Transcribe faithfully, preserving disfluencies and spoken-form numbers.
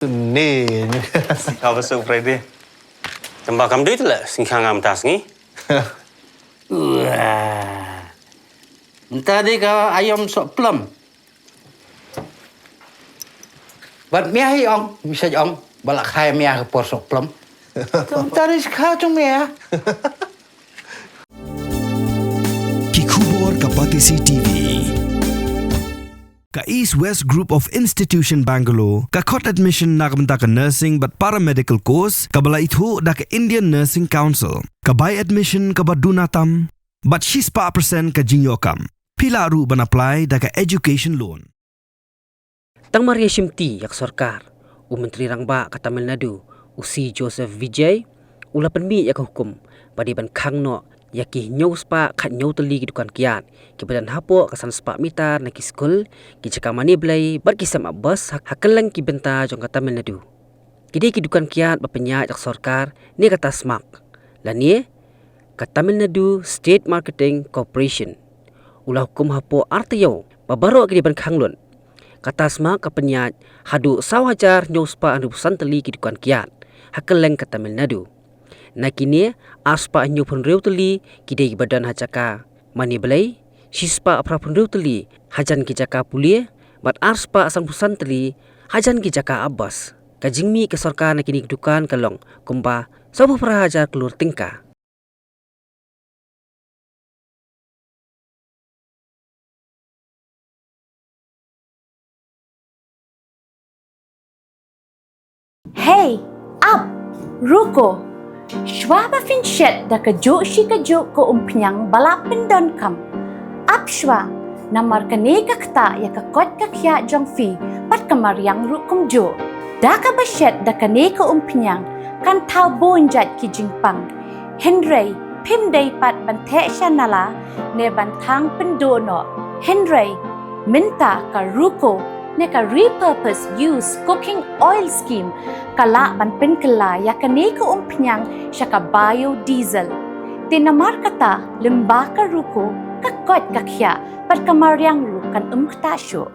Ni. Ka ba suk Friday. Tamba kam dei te la sing khang am tas ngi. Wah. Mynta dei ka aïom sohplem. Bad mia hi ong, misa ong, ba la khai mia ka por sohplem. Mynta dei skha jong mia. Ki khubor ka Batesi T V. Ka East West Group of Institution Bangalore ka khot admission na ka bynta ka nursing bad paramedical course kaba la ithuh da ka Indian Nursing Council. Ka bai admission kaba duna tam bad shispah percent ka jingïoh kam. Phi lah ruh ban apply da ka education loan. Tang mar ïa shimti ïa ka sorkar, u Myntri Rangbah ka Tamil Nadu, u C Joseph Vijay, u la pynmih ïa ka hukum ba dei ban khang noh ïa ki hynñiew spah khathynñiew tylli ki dukan kiad kiba don hapoh ka san spah mitar na ki skul, ki jaka mane blei bad ki sem ap bus ha, ha kylleng ki bynta jong ka Tamil Nadu. Ki dei ki dukan kiad ba pynïaid da ka sorkar ne ka TASMAC lane ka Tamil Nadu State Marketing Corporation. U la hukum hapoh ar taïew ba baroh ki dei ban khang lut. Ka TASMAC ka pynïaid haduh saw hajar hynñiew spah hynriewphew san tylli ki dukan kiad ha kylleng ka Tamil Nadu. Na kine, ar spah hynñiewphew hynriew tylli ki dei kiba don ha jaka mane blei, shispah phraphew hynriew tylli hajan ki jaka pule bad ar spah sanphew san tylli hajan ki jaka ap bus. Ka jingmih ka sorkar na kine ki dukan ka long kumba sawphew phra hajar klur tyngka. Hey, ap, ruko. Shuwa ba phin shet da kajuh shi kajuh ka umphniang ba la pyndonkam, ap shuwa, namar kane ka ktah ïa ka koit ka khiah jong phi bad ka mariang ruh kumjuh. Da kaba shet da kane ka umphniang kan thaw bun jait ki jingpang. Hynrei phim dei pat ban theh sha nala ne ban thang pynduh noh. Hynrei mynta ka ruko ne ka repurpose use cooking oil scheme ka lah ban pynkylla ïa kane ka umphniang sha ka biodiesel. Te namar kata, lyngba ka ruko, ka koit ka khiah bad ka mariang ruh kan ym ktah shuh.